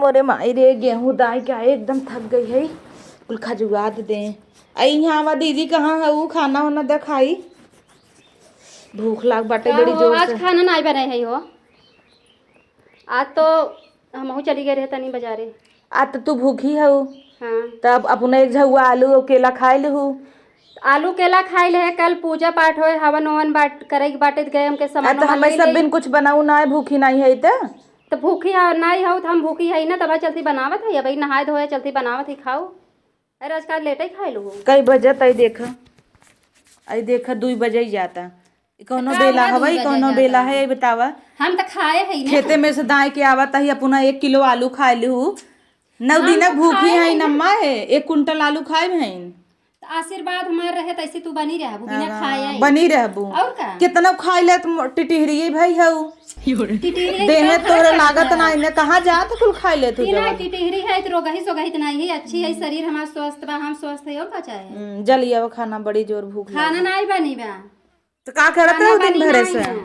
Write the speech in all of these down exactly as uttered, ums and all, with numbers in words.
अरे माई रे, गेहूं दाई के आए, एकदम थक गई है। कुल खजुआत दे। आई यहाँ आवा दीदी, कहाँ है ऊ? खाना वाना दे खाई। भूख लाग बाटे का बड़ी हो, जोर आज से। खाना नाई बनाए है हो। आज तो हमहू चली गए रहे तनी बाजारे। आज तो तू भूखी हऊ। हाँ। तब अपना एक झउआ आलू और केला खाए लेहू। आलू केला खाए ले, कल पूजा पाठ होए, हवन ओवन बाट-, करे के बाटे, त गए हमके आ, सामान तो वामान हमें ले सब लेई। बिन कुछ बनाऊ ना है, भूखी नहीं है त? तो भूखी है, नहीं हो तो हम भूखी है ना, तब चलती बनावत है, अब नहाए धोए चलती बनावत है, खाओ। अरे आज का लेटे खाए लो। कई बजे तई देखा, आई देखा, दुई बजे ही जाता। ई कौनो का बेला हुआ हवा, दुई ई बजे कौनो जाता? बेला है, ई बतावा। हम तो खाए है ना। खेते में से दाए के आवत ही, अपना एक किलो आलू खाए लिहू। नौ हम दिन तो भूखी खाए है हैं ना। नम्मा है, एक कुंटल आलू खाए हैं। तो आशीर्वाद हमार रहे, तैसे तू बनी रहबू, बिना हाँ, खाए ही। बनी रहबू। और का? कितना खाए ले तुम टिटिहरी भाई हऊ। टिटिहरी देह में का तोहरे खाए लागत है? ना, इन्हें कहाँ जात कुल खाए ले तू ई ना जवन? टिटिहरी है, तो रोगही सोगही तो नहीं है, अच्छी है, शरीर हमार स्वस्थ बा, हम स्वस्थ है, और का चाहे? हम्म, जल्दी आवा, खाना बड़ी जोर भूख खाना लागल। नहीं बनी बा। तो का करत खाना रहू दिन बनी भरे नहीं से? है।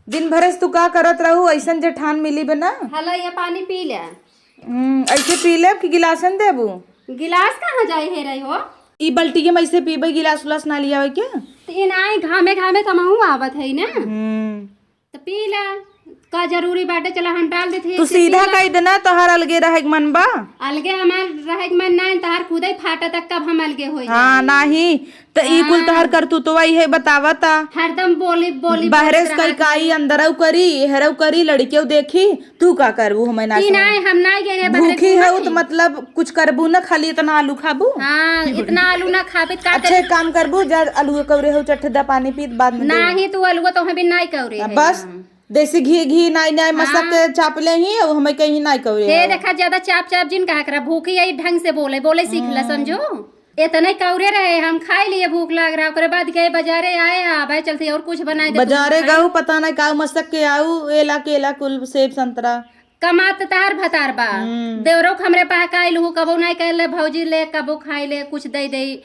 दिन भरे से तू का करत रहू? ऐसन जेठान मिली बना। हला, ये पानी पी ले। हम्म, ऐसे पी लेब कि गिलासन देबू? गिलास कहाँ जाई है रही हो? ई बाल्टी में ऐसे पीबे, गिलास उलास ना लियावे के? तो ये ना, घामे घामे तमहू आवत है ना। हम्म। तो पी ले, का जरूरी बाटे, चला हम डाल देते हैं, तू सीधा कह देना, तोहार अलगे रहे के मन बा? अलगे हमार रहे के मन ना, तोहार खुदे फाटा तक, कब हम अलगे हो हाँ, जाए? नहीं, त ई कुल हाँ। तोहार करतूतवा इहे बतावता। हरदम बोली, बोली, बहरे बोलत से कई रहा। काई अंदरऊ करी, एहरऊ करी, लड़कियों देखी, तू का करबू, हमें ना ई समझ। नहीं, हम नहीं गए रहे बहरे भूखी घूमे हऊ के। त मतलब कुछ करबू ना, खाली इतना आलू खाबू? हाँ, इतना आलू ना खाबे, का अच्छा, करी? एक काम करबू, जा आलू कौरे हऊ, चट्ठे दा पानी पीत, बाद में देबू। नहीं, तू आलू तो हमें नहीं कौरे अब है बस। हम। देसी घी, घी नाई, नाई मसक हाँ। के चाप ले ही, और हमें कहीं नाई कौरे हे हो। देखा, ज्यादा चाप चाप जिन कहा करा, भूखी आई ढंग से बोले, बोले सीख ला, हम्म। समझो। इतने कौरे रहे, हम खाए लिए, भूख लाग रहा, ओकरे बाद गए बाजारे, आए, आ, भाई चलते और कुछ बनाए दे, कुछ बाजारे खाए। गऊ, पता नहीं का मसक के आऊ, एला केला कुल, सेब संतरा। कमात तार भतार बा। हम्म। देवरो के हमरे पास का आइल हूँ, कबो नाई कहले, भौजी ले, कबो खाए ले, कुछ दे दे।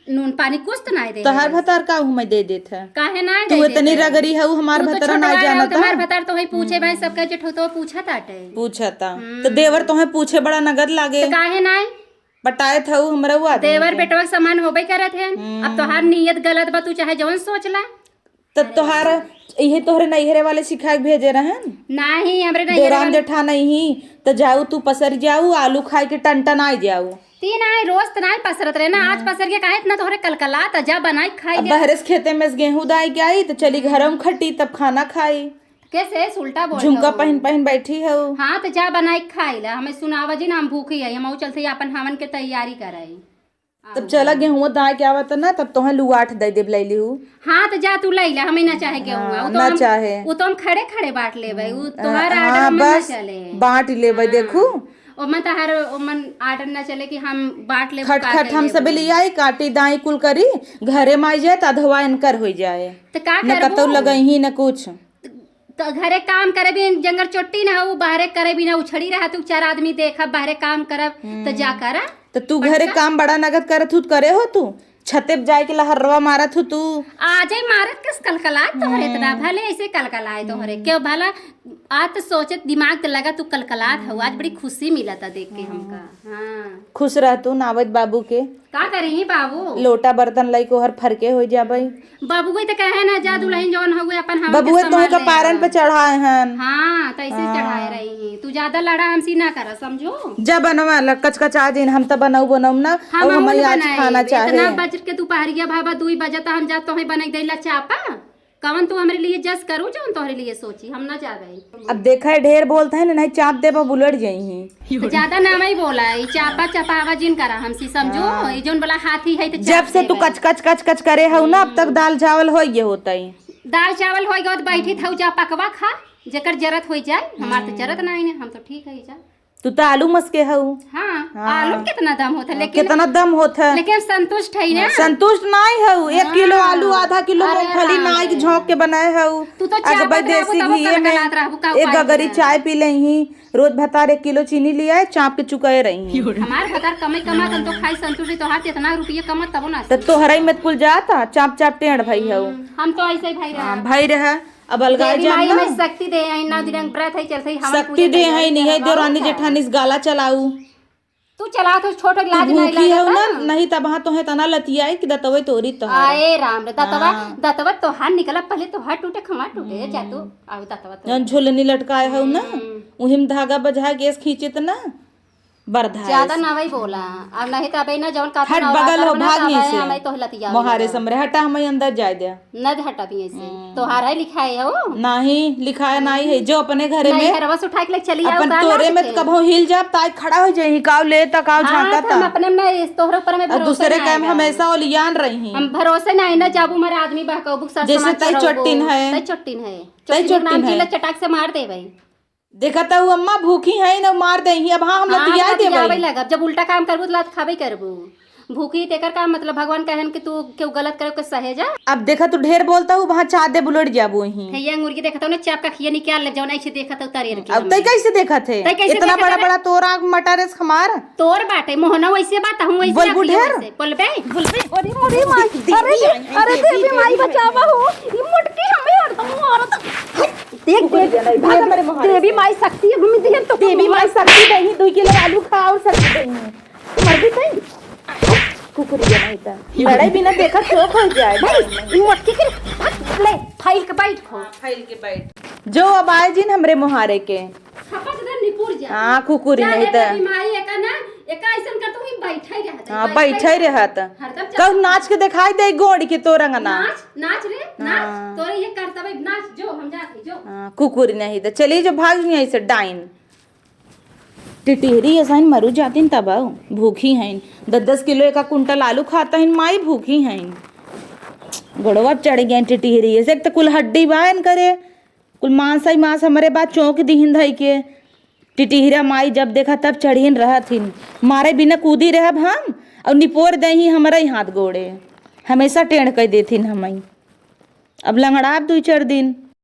नून पानी कुछ तो नाई दे तोहार है। भतार का हूँ मैं दे देत है। काहे नाई तू दे इतनी देत है? रगड़ी है, उ हमार तू तो भतार छोटवा नाई रहो, जानत तोहार है। भतार तो वही पूछे भाई, हम्म। सबके जेठो तो पूछा ताटे। पूछा ता। हम्म। तो देवर तोहे पूछे बड़ा नगद लागे। तो काहे नाई? पटाए था उ हमरा उ आदमी देवर के। बेटवा के समान होबे करत है। हम्म। अब तोहार नीयत गलत बा, तू चाहे जवन सोच ला। त तोहार इहे तोहरे नैहरे वाले सिखाए के भेजे रहन? नाही, हमरे नैहरे देवरान वाले जेठान ही, त जाऊ तू पसर जाऊ, आलू खाए के टन टन आए जाऊ। ती नाही, रोज त नाही पसरत रहे ना, आज हम्म। पसर के काहे इतना तोहरे कलकलात, जा बनाई खाई अब ले। बहरे से खेते में से गेहूं दाई के आई, त चली घरों में खटी, तब खाना खाई। कैसे उल्टा बोल झुमका हो? पहन पहन बैठी हो। हाँ, त जा बनाई खाई ला, हमें सुनावा जी ना, हम भूखी है, हम चलते अपन हवन के तैयारी कराई। तब चला गेहुआ दाए के आवत ना, तब तोहे लुआठ दे देब, लैली हूँ। हाँ, त जा तू लैला, हमें ना चाहे गेहुआ। हाँ, उ तो ना हम, चाहे। उ तो हम खड़े खड़े बांट लेबै, उ हम्म, तोहार हाँ, order में ना बस चले। बांट लेबै, हाँ। देखू। ओमन तहार, ओमन order ना चले कि हम बांट लेबै, खट का खट कर हम सबे लेबै। लियाई, काटी दाई कुल करी, घरे माई जाए त अधवा इनकर हो जाए। त का न करबू? कतौ लगई ही न कुछ। त घरे काम करे भी जंगर चोट्टी ना हो, बाहरे करे भी ना उछड़ी रहा, तू चार आदमी देखब, बाहरे काम करब, त हम्म। जा करा। त तू घरे पटका। काम बड़ा नगद करत हू, त करे हो तू? छते पे जाए के लहरवा मारत हू तू। आ जाए मारत कस कलकलात तोहरे इतना, हम्म। भले ऐसे कलकलाए तोहरे। हम्म। क्यों भला? आज तो सोचत दिमाग त लगा तू कलकलात हो, आज बड़ी खुशी मिला था देख के हम्म। हमका। हाँ। खुश रह तू नावत बाबू के। का करी बाबू? लोटा बर्तन लई को हर फरके हो जाबई। बबुए त कहे ना, जा दुल्हन जौन हउए अपन हवन के बबुए तोहे संभाल ले। कपारन पे चढ़ाए हन। हाँ, त ऐसे हाँ। चढ़ाए रही हैं। तू ज्यादा लड़ा हमसे ना करा, समझो? जा बनवा ला, कचकचा जिन, हम त बनऊ बनऊ ना, हम और अहू हमारी न आज बनाए। खाना चाहे। इतना बज के दोपहरिया भाबा दुई बजे त हम जा तोहे बनाई देला चापा। कवन तू हमरे लिए जस करू जौन तोहरे लिए सोची, हम ना जाबे। अब देखा है, ढेर बोलत है ना, नहीं चाप देबा, बुलट जाई हैं। तो ज्यादा ना मैं बोला, ई चापा चपावा जिन करा हमसे, समझो? हाँ। ई जौन बोला हाथी है तो जब चाप से तू देबे। कच कच कच कच करे हऊ ना, अब तक हम्म। दाल चावल होइए होतई। दाल चावल होइए होत, बैठी थऊ जा पकवा खा, जेकर जरत होई जाए, हमार तो हम्म। जरत ना है, हम तो ठीक है जा। तू तो आलू मस्के हऊ। हाँ, हाँ। आलू में कितना दम होता है, हाँ, लेकिन कितना दम होता है। लेकिन संतुष्ट है ना? हाँ, संतुष्ट नाई हऊ। एक हाँ। किलो आलू, आधा किलो अरे मूंगफली राम नाई के रे। झोंक के बनाए हऊ। तू तो अगबे चापत रहबू, देसी तब घी में कलकलात रहबू, का एक उपाय गगरी है? चाय पी लेही। रोज भतार एक किलो चीनी लियाए, चाप के चुकाए रही। हमार भतार कमे कमात, हम तो खाई संतुष्ट ही, तोहार कितना रुपये कमात, तबो ना त तोहरा ही मत कुल जाता, चाप चाप टेढ़ भई हऊ। हम्म, हम तो ऐसे ही भाई हाँ, रहा। भाई रहा। अब अलगाए देवी जान माई ना। हमें शक्ति दे, आई नौ दिन व्रत है, चलते ही हमन शक्ति पूजा दे, करिए, आई नहीं है, तेरा देवरानी बाबू जेठानी से गाला चलाऊ। तू चला तो छोट तू लाज नहीं भूखी हो लागत ना, ना? नहीं तब हाँ तोहे तना लतियाए कि दतवे तोरी तोहार। आए राम रे, दतवा, हाँ। दतवा तोहार निकला, पहले तोहार टूटे, खमा टूटे, जा तू, हम्म। आउ दतवा तो। जौन झुलनी लटकाए हो ना, हम्म। उही में धागा बझा गैस खींचत ना, बरधा ज्यादा ऐसे। ना वही बोला, अब नहीं तो अबे ना जौन काफी हट ना बगल हो, भाग नहीं से। हमें तो लतिया मोहारे समरे, हटा, हमें अंदर जाए दे। न हटा भी ऐसे। हम्म। तोहार है लिखाए हो? नहीं, लिखाए नहीं है। जो अपने घरे नहीं, में घरवा से उठा के लेके चली आओ, अपन का तोरे लाज में के? कबहू हिल जाब, ताई खड़ा हो जाई, काव ले त, काव हाँ, झांका तो हम त। अपने में इस तोहरे ऊपर में और भरोसा दूसरे नहीं काम आएगा। हमेशा ओलियान रही। हम भरोसे नहीं ना जाबू, हमारे आदमी बहकाऊ, बुक सास जैसे समाज तई चढ़ाऊ, चट्टिन है। तई चट्टिन है। तई चट्टिन चट्टिन नाम है। जिला चटाक से मार देबै। देखत हऊ अम्मा, भूखी है न, मार देही। अब हाँ, हम हाँ, लतियाए हम देबै। लतियाबै लगब। जब उल्टा काम करबू, तो लात खाबै करबू। भूखी, तेकर का मतलब? भगवान कहन कि तू केहू गलत करे, ओके सहे जा। अब देखा, तू ढेर बोलत हऊ, वहाँ चादे बुलट जाबू ही। हे, ये मुर्गी देखत हऊ ना, चाप का खिया निकाल ले, जौन ऐसे देखत हऊ तरेर के अब हमें। तै कैसे देखत है? तै कैसे इतना देखत बड़ा है? बड़ा तोर आँख मटारे से हमार। तोर बाटे, मोहना वैसे बात, हम वैसे बोलबू आती है ढेर? वैसे। बोलबे? बोलबे? अरे, अरे माई, अरे, अरे देवी माई, बचावा हो। ये मोटकी हमें हरदम मारत। देख, देख, देवी माई शक्ति है, घूमी दिहन तो देवी माई शक्ति दही, दुई किलो आलू खा और शक्ति दही। मर भी सही। कुकुरिया नहीं त। लड़ाई बिना देखा चोक हो जाए। भाई, ई मोटकी के, ले, फाइल के बैठ खो। हाँ, फाइल के बैठ। जो अब आए जिन हमरे मोहारे के। खपत दे निपुर जा। हाँ, कुकुरी जा नहीं ले त। बेबी माई, एका ना, एका ऐसन कर तू ही बैठे रहत है, हाँ, बैठे बैठे रहत। हरदम कहू चल। नाच के दिखाई दे गोड़ के तोर अंगना। नाच, नाच रे, नाच। हाँ। तोरे ये करतबे, नाच, जो हम जात ही, जो। हाँ, कुकुरी नहीं त चली जो भाग जी ऐसे डाइन। टिटिहरी ऐसा इन मरु जातिन तब भूखी हैं। दस दस किलो एका कुंटल आलू खाता हैं माई भूखी हैं। गोड़वा चढ़ गए टिटिहरी ऐसे, एक त कुल हड्डी बायन करे। कुल मांस ही मांस हमरे बा चौंक दिहिन धई के। टिटिहिरा माई जब देखा तब चढ़िन रहत हिन। मारे बिना कूदी रहब हम, और निपोर देही हमरे ही हाथ गोड़े। हमेशा टेढ़ कर देथिन हमई। अब लंगड़ाब दुई चार दिन।